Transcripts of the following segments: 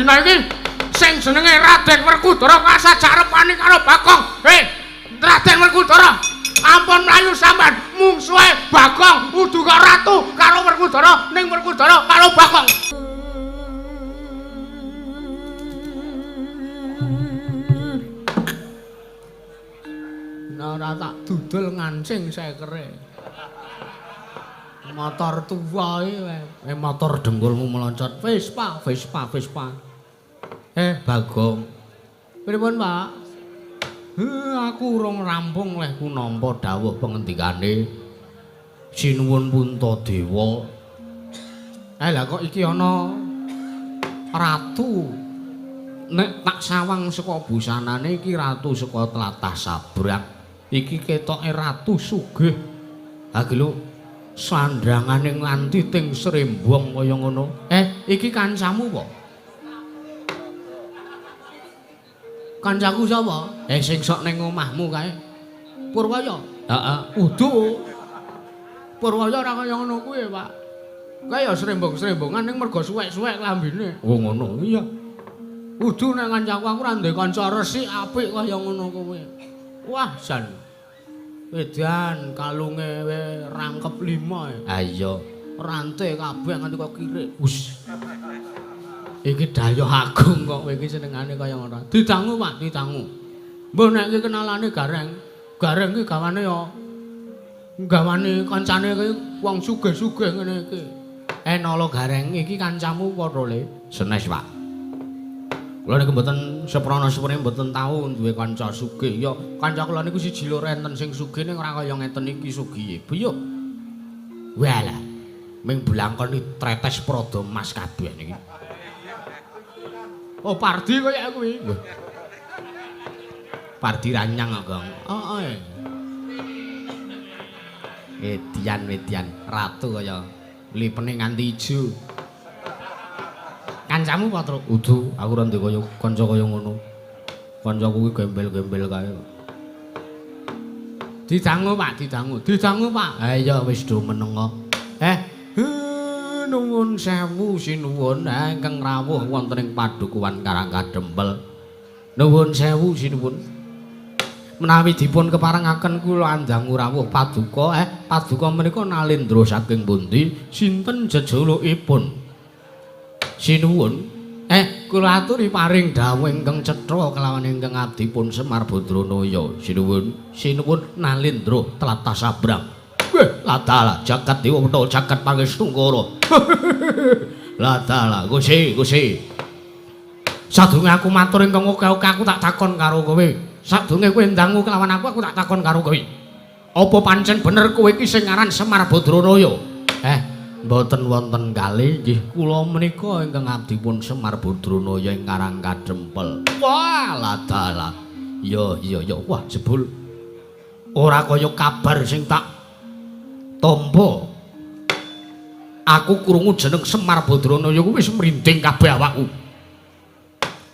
Dina iki sing jenenge Raden Werkudara kasajak repani karo Bagong. Hei, Raden Werkudara, ampun mlayu sampean mungsuhe Bagong udu kok ratu karo Werkudara ning Werkudara karo Bagong. Nah, ora tak dudul ngancing sekere. Motor tuwa iki, motor dengkulmu meloncot. Vespa, Vespa, Vespa. Bagong. Pripun, Pak? Aku urung rampung lehku nampa dawuh pengendikane Sinuwun Puntadewa. Lah kok iki ana ratu. Nek tak sawang saka busanane iki ratu saka tlatah Sabrang. Iki ketoke ratu sugih. Ha iki lho sandangane nganti ting srembong kaya ngono. Iki kancamu apa? Kancaku sapa? Sing sok ning omahmu kae. Purwaya. Heeh, udu. Purwaya ora kaya ngono kuwi, Pak. Kae ya srembong-srembongan ning mergo suwek-suwek klambine. Oh, ngono. Iya. Udu nek kancaku aku ora ndek kanca resik apik kaya ngono kuwi. Wah, jan. Wedan kalunge rangkep 5. Ha iya, rante kabeh nganti kok kirik. Wus. Iki dayoh agung kok kowe iki senengane kaya ngono. Didangu, Pak, didangu. Mbah nek iki kenalane Gareng. Gareng iki gawane ya gawane kancane iki wong sugih-sugih ngene iki. Nala Gareng iki kancamu padha le? Senes, Pak. Kula niku mboten seprana-seprene mboten tau duwe kanca sugih. Ya kanca kula niku siji loro enten sing sugih ning ora kaya ngeten iki sugihe. Buyuh. Walah. Ming blangkon tretes prada mas kabeh niki. Oh, Pardi kaya kuwi. Pardi ranyang kok, Gong. Heeh. Edian-edian ratu kaya lipene nganti ijo. Kancamu apa, Truk? Udu, aku ora ndek kaya kanca kaya ngono. Kancaku kuwi gembel-gembel kae. Didangu, Pak, didangu. Didangu, Pak. Ha iya wis do meneng kok. Nuwun sewu sinuwun ingkang rawuh wonten ing padukuhan Karangkadempel. Nuwun sewu sinuwun. Menawi dipun keparengaken kula andangu rawuh paduka, paduka menika nalendra saking pundi? Sinten jejulukipun? Sinuwun, kula aturi paring dawuh ingkang cetha kelawan ingkang abdipun Semar Badranaya. Sinuwun, sinuwun nalendra tlatah Sabrang. Weh, ladalah jagat dewa mentha jagat pangestungkara. Ladalah, Gusti, Gusti. Sadurunge aku matur ingkang oke-oke aku tak takon karo kowe. Sadurunge kowe ndangu kelawan aku, aku tak takon karo kowe. Apa pancen bener kowe iki sing aran Semar Badranaya? Mboten wonten kalih nggih kula menika ingkang abdipun Semar Badranaya ing Karangkadempel. Wah, ladalah. Ya, iya, ya. Wah, jebul ora kaya kabar sing tak tampa. Aku krungu jeneng Semar Badranaya kuwi wis mrinding kabeh awakku.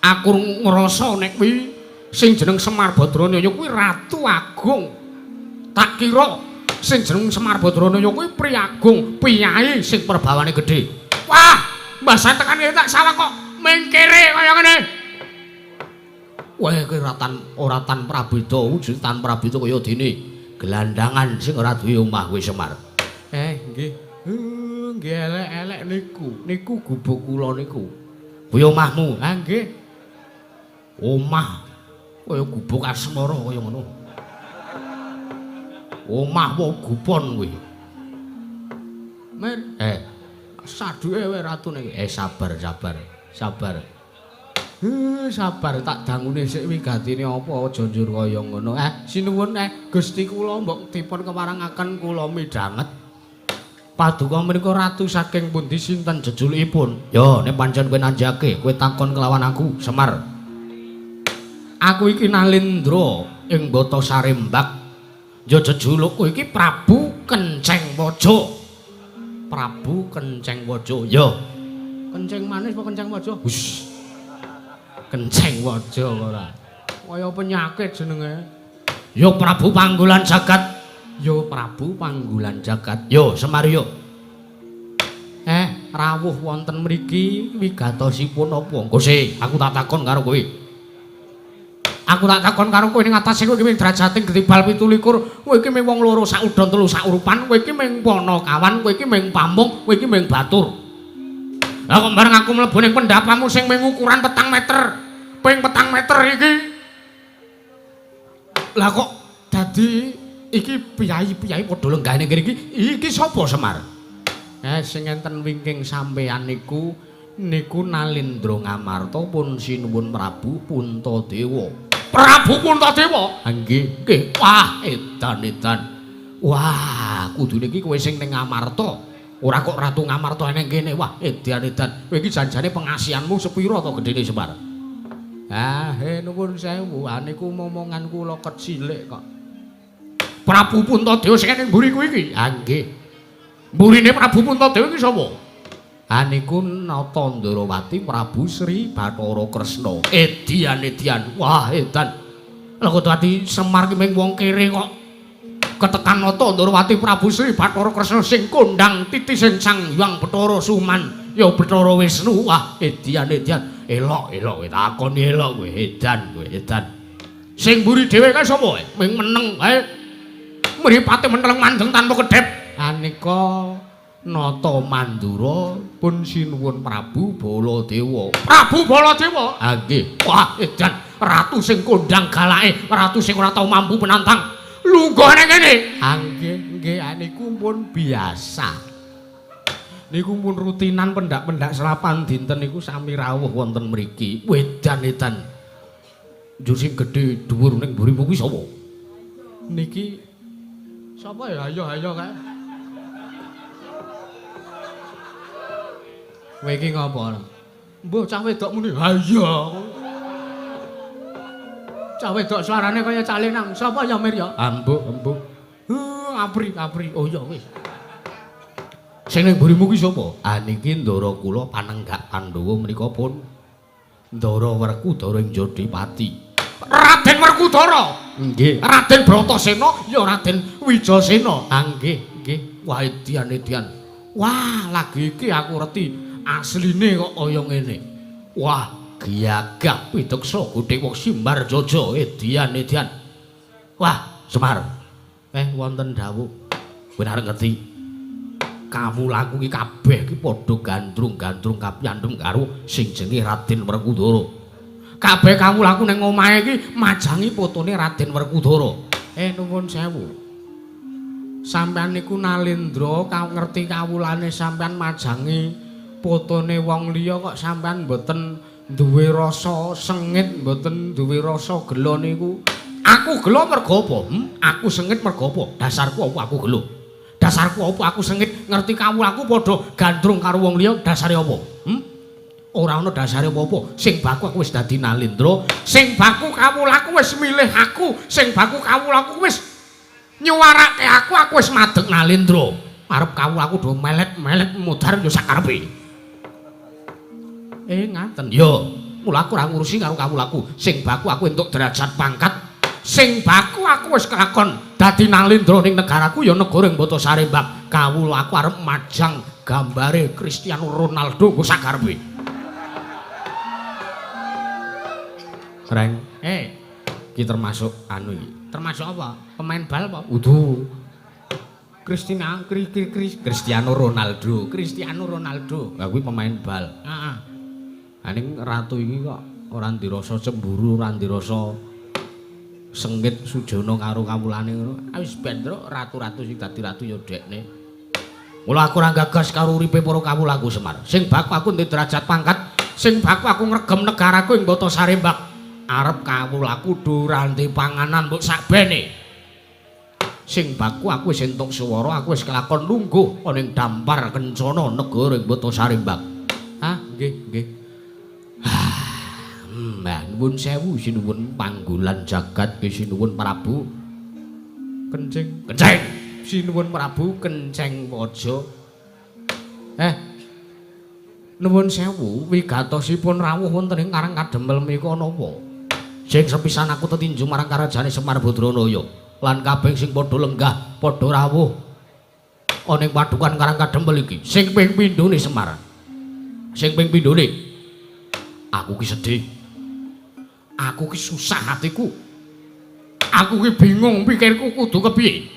Aku ngrasa nek kuwi sing jeneng Semar Badranaya kuwi Ratu Agung. Tak kira sing jeneng Semar Badranaya kuwi priagung, piyai sing perbawane gedhe. Wah, mbah tekan kene tak sawang kok mengkere kaya ngene. Wah, iki ora tan prabeda, wujud tan prabeda kaya dene gelandangan sing ora duwe omah kuwi Semar. Nggih. Nggih elek-elek niku. Niku gubuk kula niku. Kuwi omahmu? Ha nggih. Omah kaya gubuk asmara kaya ngono. Omah wae gupon kuwi. Mer, saduke wae ratune iki. Sabar, sabar. Sabar. Sabar tak dangune sik wigatine apa aja njur kaya ngono. Sinuwun Gusti kula mbok dipun keparengaken kula midhanget. Paduka menika ratu saking pundi sinten jejulukipun? Ya, nek pancen kowe nanjake, kowe takon kelawan aku, Semar. Aku iki Nalendra ing Bata Sarembak. Ya jejulukku iki Prabu Kenceng Waja. Prabu Kenceng Waja. Ya. Kenceng manis apa kenceng waja? Hus. Kenceng waja ora. Kaya penyakit jenenge. Ya Prabu Panggulan Jagat. Ya Prabu Panggulan Jagat. Yo Semar yo. Rawuh wonten mriki wigatosipun apa? Gose, aku tak takon karo kowe. Aku tak takon karo kowe ning atase kowe iki ming derajating getibal 27, kowe iki ming wong loro sak udon telu sak urupan, kowe iki ming panakawan, kowe iki ming pamung, kowe iki ming batur. Lah kok bareng aku mlebu ning pendapamu sing ming ukuran 4 meter, ping 4 meter iki. Lah kok dadi iki piyayi-piyayi padha lenggah ning kene iki, iki sapa Semar? Sing enten wingking sampeyan niku niku Nalindra Ngamarta pun sinuwun Prabu Puntadewa. Prabu Puntadewa? Ha nggih, nggih. Wah, edan-edan. Wah, kudune iki kowe sing ning Ngamarta. Ora kok Ratu Ngamarta ning kene. Wah, edan-edan. Kowe iki janjane pengasihanmu sepira to gedene Semar? Ah, nuwun sewu. Ah niku momongan kula kecilik kok. Prabu Puntadewa sing ning mburi kuwi iki. Ha nggih. Mburine Prabu Puntadewa iki sapa? Ha niku Nata Ndarawati Prabu Sri Bathara Kresna. Edian edian. Wah, edan. Lah kok dadi Semar ki ming wong kere kok ketekan Nata Ndarawati Prabu Sri Bathara Kresna sing kondang titising Sang Hyang Bathara Suman ya Bathara Wisnu. Wah, edian edian. Elok elok kowe takoni elok kowe edan kowe edan. Sing mburi dhewe kae sapa? Ming meneng kae. Mripate menteleng mandeng tanpa kedhep. Anika Nata Mandura pun sinuwun Prabu Baladewa. Prabu Baladewa? Ha nggih. Wah, edan ratu sing kondang galake, ratu sing ora tau mampu penantang. Lungguh ning kene. Ha nggih, nggih niku pun biasa. Niku pun rutinan pendak-pendak selapan dinten niku sami rawuh wonten mriki. Wedan edan. Njur sing gedhe dhuwur ning mburimu kuwi sapa? Niki sapa ya? Ayo ayo kae. Kowe iki ngopo? Mbuh cah wedok muni. Ha iya. Cah wedok suarane kaya calenang. Sapa ya Mir ya? Ambuh, embuh. Apri, apri. Oh iya wis. Sing ning mburimu kuwi sapa? Ah niki ndara kula panenggak Pandhawa menika pun Ndara Werkudara ing Jodipati. Raden Werkudara. Nggih. Raden Bratasena ya Raden Wijasena. Ah nggih, nggih. Wah edian edian. Wah, lagi iki aku ngerti asline kok kaya ngene. Wah, gagah pideksa gedhe wong simbar jaja edian edian. Wah, Semar. Wonten dawuh. Kowe arep ngerti. Kawulaku iki kabeh iki padha gandrung-gandrung kapyandhem karo sing jenenge Raden Werkudara. Kabeh kawulaku ning omahe iki majangi fotone Raden Werkudara. Nuwun sewu. Sampeyan niku Nalindra ngerti kawulane sampeyan majangi fotone wong liya kok sampeyan mboten duwe rasa sengit, mboten duwe rasa gela niku. Aku gela mergo apa? Aku sengit mergo apa? Dasarku apa aku gela? Dasarku apa aku sengit ngerti kawulaku padha gandrung karo wong liya dasare apa? Ora ana dasare apa-apa. Sing baku aku wis dadi Nalindra, sing baku kawulaku wis milih aku, sing baku kawulaku wis nyuwarake aku, aku wis madeg Nalindra. Arep kawulaku do melet-melet mudhar ya sakarepe. Ngaten. Yo, mula aku ora ngurusi karo kawulaku. Sing baku aku entuk derajat pangkat. Sing baku aku wis kelakon dadi Nalindra ning negaraku ya negara ing Bata Sarembak. Kawula aku arep majang gambare Cristiano Ronaldo nggo sakarepe. Reng, iki termasuk anu iki. Termasuk apa? Pemain bal apa? Udu. Cristiano Ronaldo, Cristiano Ronaldo. Lah kuwi pemain bal. Heeh. Ha ning ratu iki kok ora ndirasa cemburu, ora ndirasa sengit sujana karo kawulane ngono. Ah wis ben truk ratu-ratu sing dadi ratu ya dekne. Mula aku ora gagas karo uripe para kawulaku Semar. Sing baku aku ndek derajat pangkat, sing baku aku ngregem negaraku ing Bata Sarembak. Arep kawulaku do ora ndek panganan mbok sakbene. Sing baku aku wis entuk swara, aku wis kelakon lungguh ana ing dampar kencana negara ing Bata Sarembak. Ah, nggih, nggih. Nah, nuwun sewu sinuwun panggolan jagat sinuwun Prabu Kencing. Kencing. Sinuwun Prabu Kenceng Waja. Nuwun sewu wigatosipun rawuh wonten ing Karang Kadempel menika napa? Sing sepisan aku tetinju marang karajane Semar Badranaya lan kabeh sing padha lenggah padha rawuh. Ana ing padukan Karang Kadempel iki sing ping pindhone Semar. Sing ping pindhone aku ki sedih. Aku ki susah hatiku. Aku ki bingung pikirku kudu kepiye.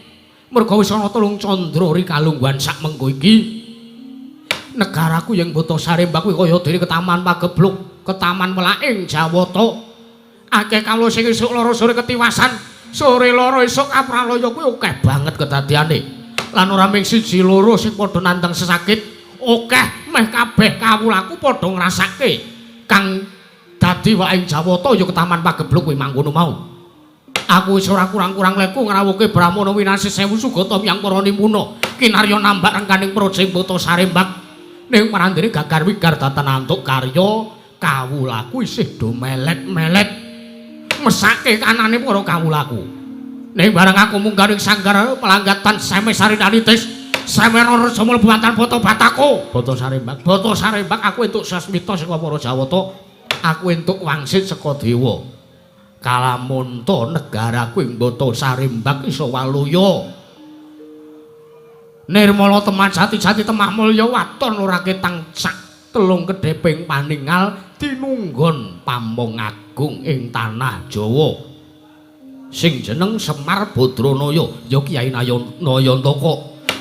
Merga wis ana telung candra rikalungguhan sak mengko iki. Negaraku yang Bota Sarembak kuwi kaya dene ketaman pagebluk, ketaman welaking Jawata. Akeh kawula sing esuk lara sore ketiwasan, sore lara esuk apralaya kuwi akeh banget kedadiane. Lan ora mung siji loro sing padha nandhang sesakit, akeh meh kabeh kawulaku padha ngrasake kang dadi welaking Jawata ya ketaman pagebluk kuwi mangkono mau. Aku wis ora kurang-kurang leku ngrawuhke Brahmana winasih sewu sugata miyang para nipuna. Kinarya nambak rengkaning praja ing Bota Sarembak. Ning marandene gagar wigar datan antuk karya kawulaku isih do melet-melet. Mesake kanane para kawulaku. Ning bareng aku munggah ning sanggar pelanggatan Seme Sarinanitis, Semera Reja mlebu antar Bota Batako. Bota Sarembak, Bota Sarembak aku entuk sasmita saka para Jawata. Aku entuk wangsit saka dewa. Kalamunta negaraku ing Bota Sarembak iso waluya. Nirmala teman jati-jati temah mulya waton ora ketang sak telung kedheping paningal tinunggon pamong agung ing tanah Jawa. Sing jeneng Semar Badranaya ya Kyai Nayantaka.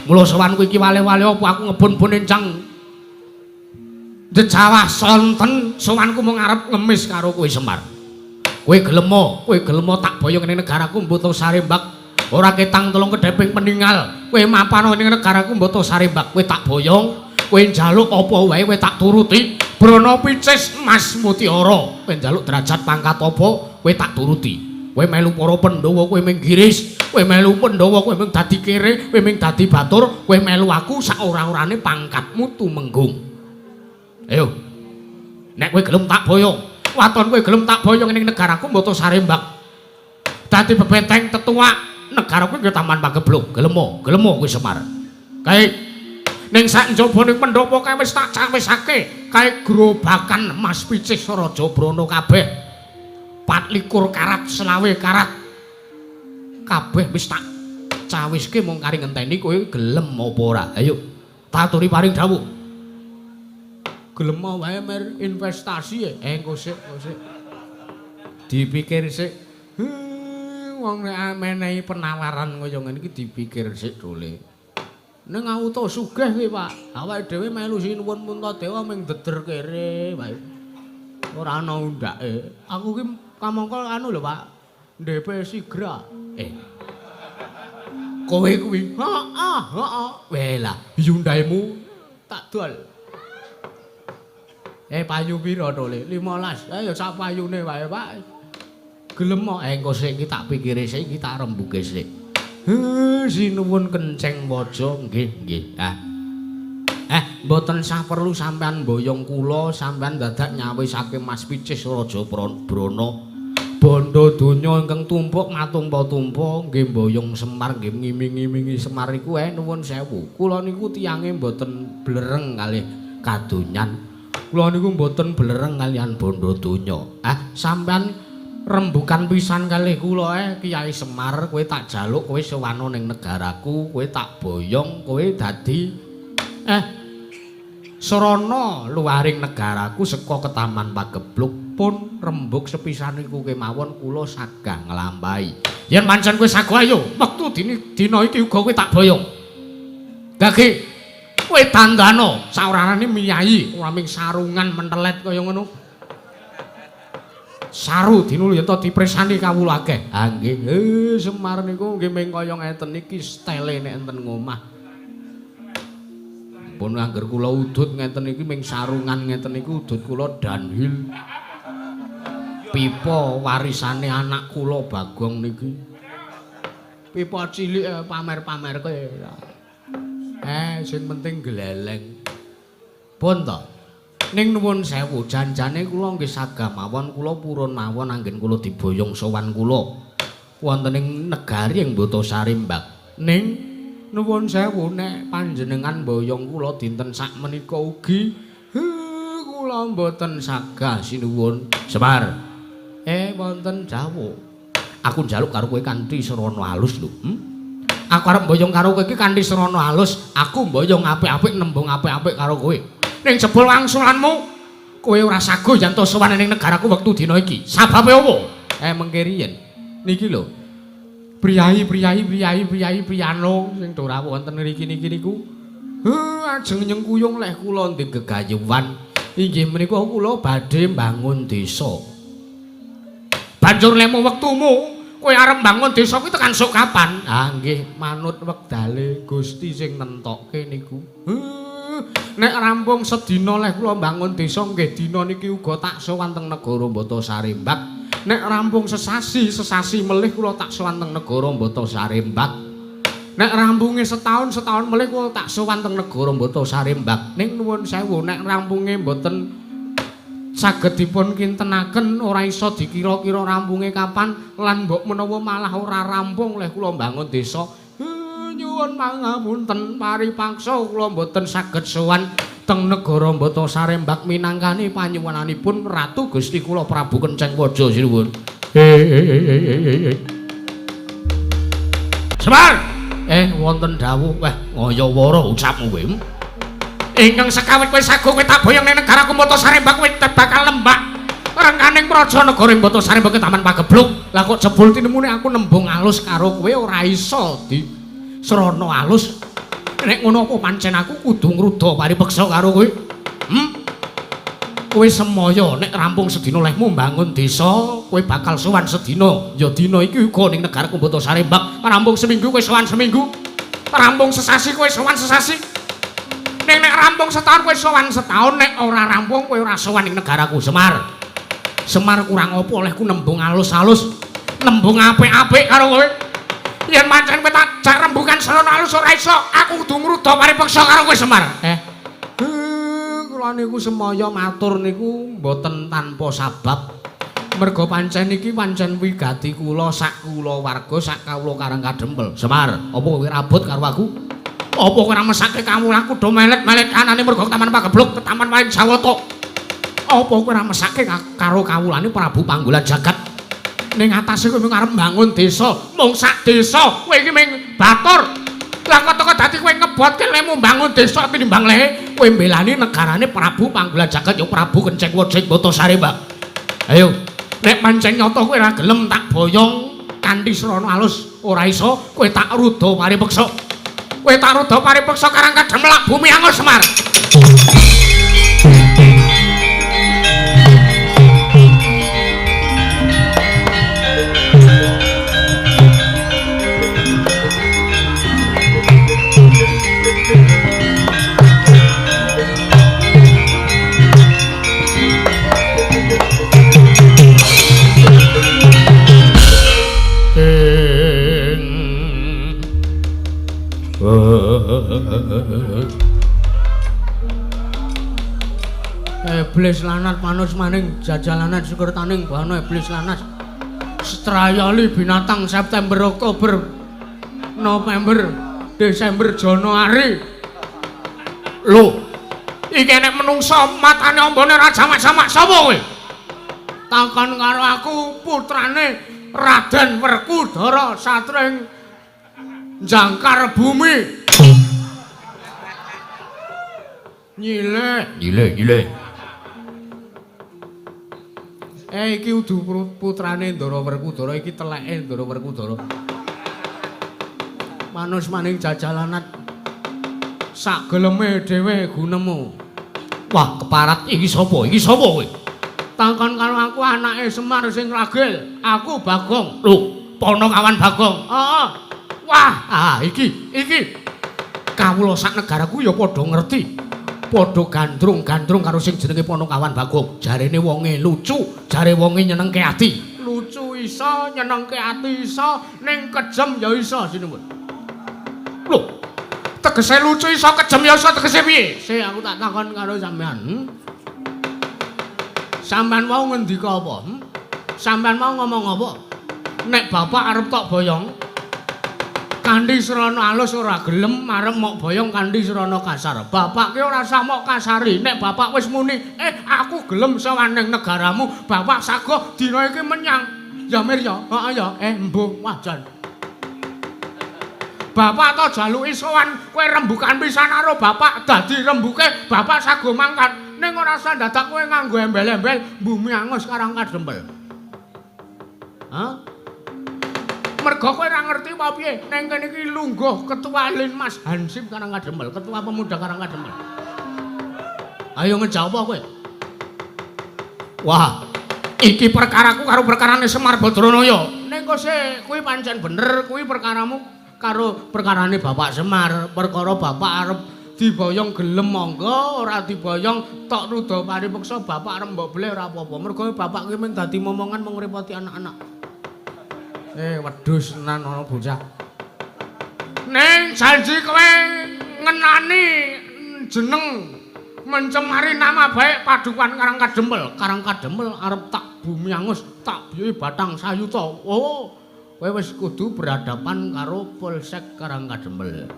Mula sowanku iki wale-wale apa aku ngebun-bun encang jejawah sonten sowanku mung arep ngemis karo kowe Semar. Kowe gelem tak boyong ning negaraku Bota Sarembak. Ora ketang telung kedheping peningal. Kowe mapan ning negaraku Bota Sarembak, kowe tak boyong, kowe njaluk apa wae kowe tak turuti. Brana picis Mas Mutiara, kowe njaluk derajat pangkat apa kowe tak turuti. Kowe melu para Pandhawa kowe mung giris, kowe melu Pandhawa kowe mung dadi kere, kowe mung dadi batur, kowe melu aku sak ora-orane pangkatmu tumenggung. Ayo. Nek kowe gelem tak boyong, waton kowe gelem tak boyong ning negaraku Bota Sarembak. Dadi bebenteng tetuak negaraku nggih Taman Pagebluk. Gelemo, gelemo kowe Semar. Kae ning sak njaba ning pendopo kae wis tak cawisake, kae grobakan Mas Picis Raja Brana kabeh. 24 karat 25 karat. Kabeh wis tak cawiske mung kari ngenteni kowe gelem apa ora. Ayo, taturi paring dawuh. Gelem wae mer investasi engko sik, engko sik. Dipikir sik. Wong nek menehi penawaran kaya ngene iki dipikir sik dole. Ning auto sugih kuwi, Pak. Awake dhewe melu sinuwun Puntadewa mung deder kere wae. Ora ana undake. Aku ki kamangka anu lho, Pak. DP Sigra. Kowe kuwi. Heeh, heeh. Weh lah, Hyundaimu tak dol. Payu pira to, Le? 15. Ayo sak payune wae, Pak. Gelem kok engko sik iki tak pikire sik iki tak rembuke sik. Sinuwun kenceng waja nggih nggih. Ah. Mboten sah perlu sampean mboyong kula, sampean dadak nyawisake Mas Picis Raja Brana. Bondo donya ingkang tumpuk matumpa-tumpa nggih mboyong Semar nggih ngiming-imingi Semar iku nuwun sewu. Kula niku tiyange mboten blereng kalih kadonyan. Kula niku mboten blereng kaliyan bondo donya. Ah, sampean rembukan pisan kalih kula Kyai Semar, kowe tak jaluk kowe sowana ning negaraku, kowe tak boyong, kowe dadi srana luaring negaraku saka ketaman Pagebluk. Pun rembug sepisan iku kemawon kula sagah nglampahi. Yen pancen kowe sago ayo, wektu dina iki uga kowe tak boyong. Gage kowe dandano saorarane miyayi ora ming sarungan mentelet kaya ngono. Saru dinulu yen to dipresani kawula akeh. Ha nggih, Semar niku nggih ming kaya ngeten iki stele nek enten ngomah. Pun angger kula udut ngeten iki ming sarungan ngeten niku udut kula Dunhill. Pipa warisane anak kula Bagong niki. Pipa cilik pamer-pamerke. Sing penting gleleng. Pun to. Ning nuwun sewu, janjane kula nggih sagah mawon kula purun mawon anggen kula diboyong sowan kula wonten ing negari ing Bota Sarimbak. Ning nuwun sewu nek panjenengan boyong kula dinten sakmenika ugi kula mboten sagah sinuwun. Semar. Wonten dawuh. Aku njaluk karo kowe kanthi srana alus lho. Aku arep mboyong karo kowe iki kanthi srana alus, aku mboyong apik-apik nembung apik-apik karo kowe. Ning jebul wangsulanmu kowe ora sago yen to sowan ning negaraku wektu dina iki. Sababe opo? Mengke riyen. Niki lho. Priyayi priyayi priyayi priyayi priyano sing do rawuh wonten ngriki niki niku. Ajeng nyengkuyung leh kula ndek gegayuhan. Inggih menika kula badhe mbangun desa. Banjur lemu wektumu kowe arep mbangun desa kuwi tekan sok kapan? Ah nggih manut wektale Gusti sing nentokke niku. Nek rampung sedina leh kula mbangun desa nggih dina niki uga tak sowan teng negara Mbata Sarembak. Nek rampung sesasi, sesasi melih kula tak sowan teng negara Mbata Sarembak. Nek rampunge setahun, setahun melih kula tak sowan teng negara Mbata Sarembak. Ning nuwun sewu nek rampunge mboten saged dipun kintenaken ora iso dikira-kira rampunge kapan lan mbok menawa malah ora rampung leh kula mbangun desa. Nyuwun pangapunten paripaksa kula mboten saged sowan teng negara Mbata Sarembak minangkani panyuwunanipun Ratu Gusti kula Prabu Kenceng Waja sinuwun. Semar. Wonten dawuh. Wah, ngaya-wara ucapmu kowe. Ingkang sekawit kowe sago kowe tak boyong ning negaraku Mbata Sarembak kowe bakal lembak rengkaning praja negara ing Mbata Sarembak Taman Pagebluk. Lah kok jebul tinemune aku nembung alus karo kowe ora iso di srana alus. Nek ngono apa pancen aku kudu ngruda paripeksa karo kowe? Kowe semaya nek rampung sedina lehmu mbangun desa, kowe bakal sowan sedina. Ya dina iki uga ning negaraku Mbata Sarembak. Rampung seminggu kowe sowan seminggu. Rampung sesasi kowe sowan sesasi. Ning nek rampung setahun kowe sowan setahun, nek ora rampung kowe ora sowan ning negaraku Semar. Semar kurang apa olehku nembung alus-alus, nembung apik-apik karo kowe. Yen pancen kowe tak jak rembukan srana alus ora iso, aku kudu ngruda paripeksa karo kowe Semar. Kula niku semaya matur niku mboten tanpa sabab. Merga pancen iki pancen wigati kula sak kula warga sak kawula Karang Kadempel. Semar, apa kowe rabot karo aku? Apa kowe ora mesake kawulaku do melet-melet kanane merga Taman Pagebluk ke Taman Wain Jawata? Apa kowe ora mesake karo kawulane Prabu Panggolan Jagat? Ning atase kowe mung arep mbangun desa, mung sak desa, kowe iki mung batur. Lah kok teko dadi kowe ngebotke lemu mbangun desa tinimbang lehe kowe mbelani negarane Prabu Panggolan Jagat ya Prabu Kenceng Waja ing Mbata Sarembak. Ayo, nek pancen nyata kowe ora gelem tak boyong kanthi srana alus ora iso, kowe tak ruda paripeksa. Kowe tak ruda paripeksa Karang Kadempel bumi angus Semar. Iblis lanat manus maning jajalanat sukertaning bana iblis lanat Strayali binatang September Oktober November Desember Januari. Lho, iki nek menungsa matane ambane ra jamak-jamak sapa kowe? Takon karo aku putrane Raden Werkudara satring jangkar bumi. Nyile, nyile, nyile. Iki udu putrane Ndara Werkudara, iki teleke Ndara Werkudara. Manus maning jajalanat sak geleme dhewe gunemu. Wah, keparat iki sapa? Iki sapa kowe? Takon karo aku anake Semar sing ragil. Aku Bagong. Lho, Ponokawan Bagong. Heeh. Wah, iki iki. Kawula sak negaraku ya padha ngerti. Padha gandrung-gandrung karo sing jenenge Ponokawan Bagong. Jarene wonge lucu, jare wonge nyenengke ati. Lucu iso, nyenengke ati iso, ning kejem ya iso sinuwun. Lho, tegese lucu iso, kejem ya iso, tegese piye? Sik aku tak takon karo sampean. Sampean mau ngendika apa? Sampean mau ngomong apa? Nek bapak arep tok boyong kanthi srana alus ora gelem arep mok boyong kanthi srana kasar. Bapak ki ora usah mok kasari. Nek bapak wis muni, aku gelem sowan ning negaramu, bapak sago dina iki menyang. Ya Mir ya, heeh ya, embuh wajan. Bapak to jaluki sowan kowe rembukan pisan karo bapak, dadi rembuke bapak sago mangkat. Ning ora usah dadak kowe nganggo embel-embel bumi angus Karang Kadempel. Hah? Mergo kowe ora ngerti apa piye, ning kene iki lungguh ketua Linmas Hansip Karang Kadempel, ketua pemuda Karang Kadempel. Ayo ngejawab kowe. Wah, iki perkaraku karo perkarane Semar Badranaya. Ning kok sik kuwi pancen bener, kuwi perkaramu karo perkarane Bapak Semar. Perkara bapak arep diboyong gelem monggo, ora diboyong tok ruda paripeksa bapak arep mbok bleh ora apa-apa. Mergo bapak kuwi mung dadi momongan mung ngrepoti anak-anak. Wedhus tenan ana bocah. Ning janji kowe ngenani jeneng mencemari nama baik Padukuhan Karang Kadempel. Karang Kadempel arep tak bumi angus, tak biyuhi batang sayuta. Oh, kowe wis kudu berhadapan karo Polsek Karang Kadempel.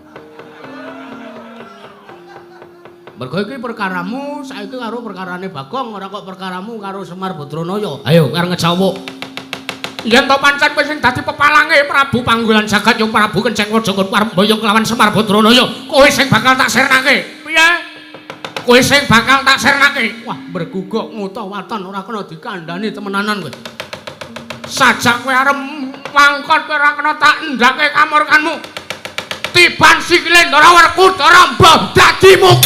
Mergo iki perkaramu saiki karo perkarane Bagong, ora kok perkaramu karo Semar Badranaya. Ayo karo ngejawab. Yen to pancen kowe sing dadi pepalange Prabu Panggolan Jagat ya Prabu Kenceng Raja arep mboyong kelawan Semar Badranaya, kowe sing bakal tak sirnake. Piye? Kowe sing bakal tak sirnake. Wah, berguguk nguta waton ora kena dikandhani temenanan kowe. Sajak kowe arep wangkot kowe ora kena tak endhake kamurkanmu. Tiban sikile Ndara Werkudara mbah dadimu.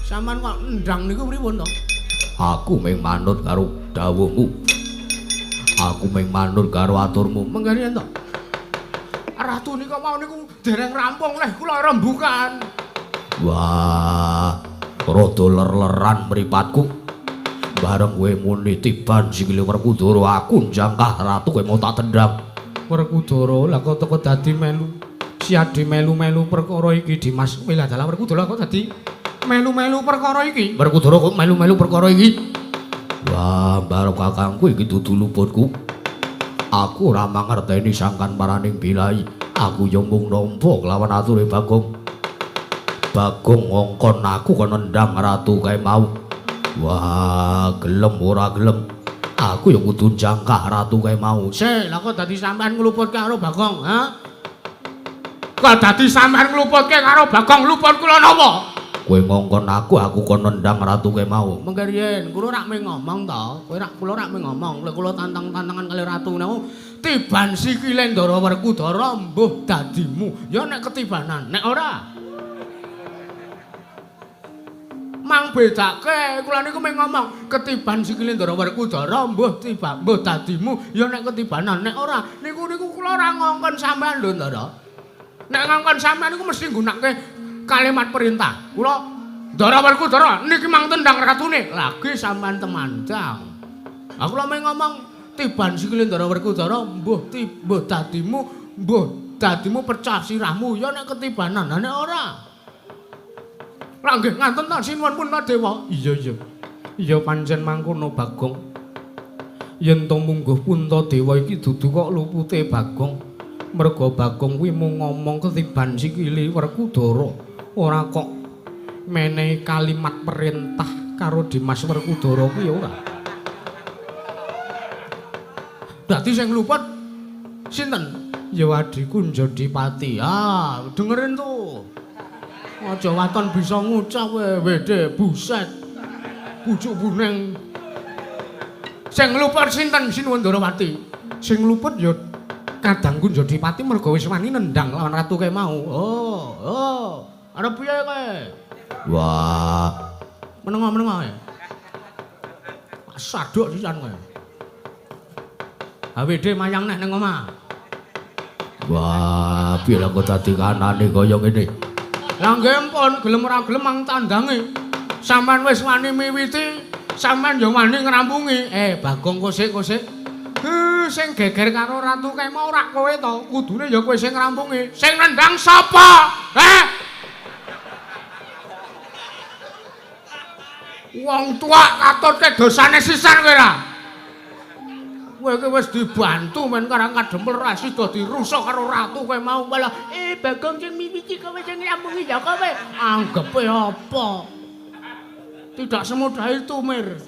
Sampeyan kok ndang niku pripun to? Aku mung manut karo dawuhmu. Aku mung manut karo aturmu. Mengkene to. Ratu nika mau niku dereng rampung leh kula rembukan. Wah, rada ler-leran mripatku. Bareng kowe muni tiban sikile Werkudara, aku njangkah ratu kowe mau tak tendang. Werkudara lah kok teko dadi melu. Siade melu-melu perkara iki Dimas. Wih lah dalah Werkudara kok dadi melu-melu perkara iki. Werkudara kok melu-melu perkara iki. Wah, bareng kakangku iki dudu luputku. Aku ora mangerteni sangkan paraning bilai. Aku yo mung nampa kelawan ature Bagong. Bagong ngongkon aku kon nendang ratu kae mau. Wah, gelem ora gelem. Aku yo kudu jangkah ratu kae mau. Sik, lah kok dadi sampean ngluputke karo Bagong, ha? Kok dadi sampean ngluputke karo Bagong, luput kula napa? Kowe ngongkon aku, aku kon nendang ratu kae mau. Mengke riyen, kula rak mung ngomong to. Kowe rak kula rak mung ngomong. Lek kula tantang-tantangan kali ratu niku tiban sikile Ndara Werkudara mbuh dadimu. Ya nek ketibanan, nek ora mang bedake kula niku mung ngomong ketiban sikile Ndara Werkudara mbuh tiba mbuh dadimu ya nek ketibanan, nek ora niku niku kula ora ngongkon sampean lho Ndara. Nek ngongkon sampean niku mesti nggunakake kalimat perintah. Kula Ndara Werkudara niki mang tendang ratune, lagi sampean temandang. Aku kula mung ngomong tiban sikile Ndara Werkudara mbuh mbuh dadimu, mbuh dadimu pecah sirahmu ya nek ketibanan, nek ora. Lah nggih nganten ta sinuwun Puntadewa. Iya iya. Iya pancen mangkono Bagong. Yen to mungguh Puntadewa iki dudu kok lupute Bagong. Merga Bagong kuwi mung ngomong ketiban sikile Werkudara, ora kok menehi kalimat perintah karo Dimas Werkudara kuwi ora. Dadi sing luput sinten? Ya adhiku Njodipati. Ah, dengerin tuh. Aja waton bisa ngucap kowe, wede buset. Bujuk buneng. Sing luput sinten Sinuwun Ndarawati? Sing luput ya kadangku Njodipati mergo wis wani nendang lawan ratu kae mau. Oh, oh. Arep piye kowe? Wah, menengo-menengo kowe. Saduk sisan kowe. HWD mayang neh ning omah. Wah, piye lha kok dadi kanane kaya ngene? Lah nggih ampun, gelem ora gelem mang tandange. Sampeyan wis wani miwiti, sampeyan ya wani ngrampungi. Bagong kosik-kosik. Sing geger karo ratu kae mau ora kowe to, kudune ya kowe sing ngrampungi. Sing nendang sapa? Heh? Wong tuwa katutke dosane sisan kowe ra. Kowe iki wis dibantu men Karang Kadempel ra sida dirusak karo ratu kowe mau malah Bagong sing miwiti kowe sing ngrampungi ya kowe. Anggepe apa? Tidak semudah itu, Mir.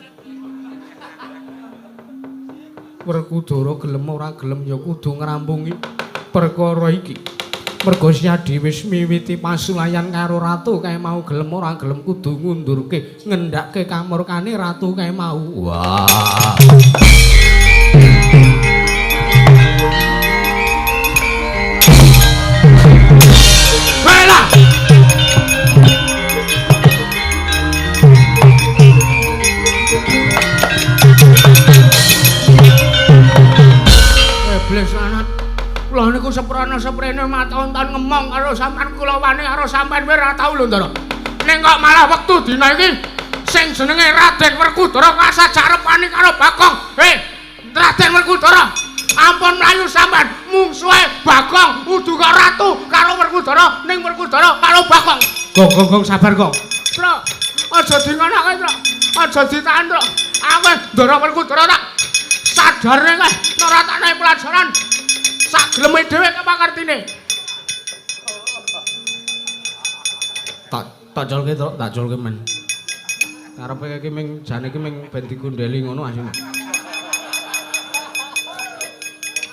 Werkudara gelem ora gelem ya kudu ngrampungi perkara iki. Merga Siadi wis miwiti pasulayan karo ratu kae mau gelem ora gelem kudu ngundurke ngendhake kamurkane ratu kae mau. Wah. Bela. Iblis anak. Kula niku seprana-seprene matonton ngemong karo sampean kula wani karo sampean kowe ora tau lho, Ndara. Ning kok malah wektu dina iki sing jenenge Raden Werkudara kasajak arep wani karo Bagong. Hei, Raden Werkudara, ampun mlayu sampean mungsuhe Bagong udu kok ratu karo Werkudara ning Werkudara karo Bagong. Gong gong gong sabar, Gong. Tru, aja dingonake, Tru. Aja ditahan, Tru. Aku Ndara Werkudara tak sadarne kae ora tak naik pelajaran. Sak geleme dhewe kepakartine. Tak colke, Truk, tak colke men. Karepe iki ming jane iki ming ben digondeli ngono asine.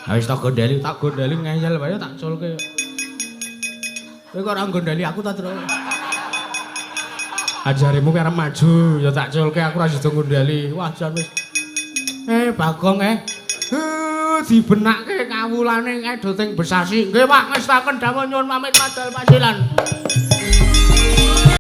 Ha wis tak gondeli ngeyel wae tak colke. Kowe kok ora gondeli aku ta, Truk? Ajaremu ki arep maju ya tak colke aku ora sida gondeli. Wah, jan wis. Bagong dibenake kawulane kae doting besasi. Nggih, Pak, ngestaken dawuh nyuwun pamit madal pasilan.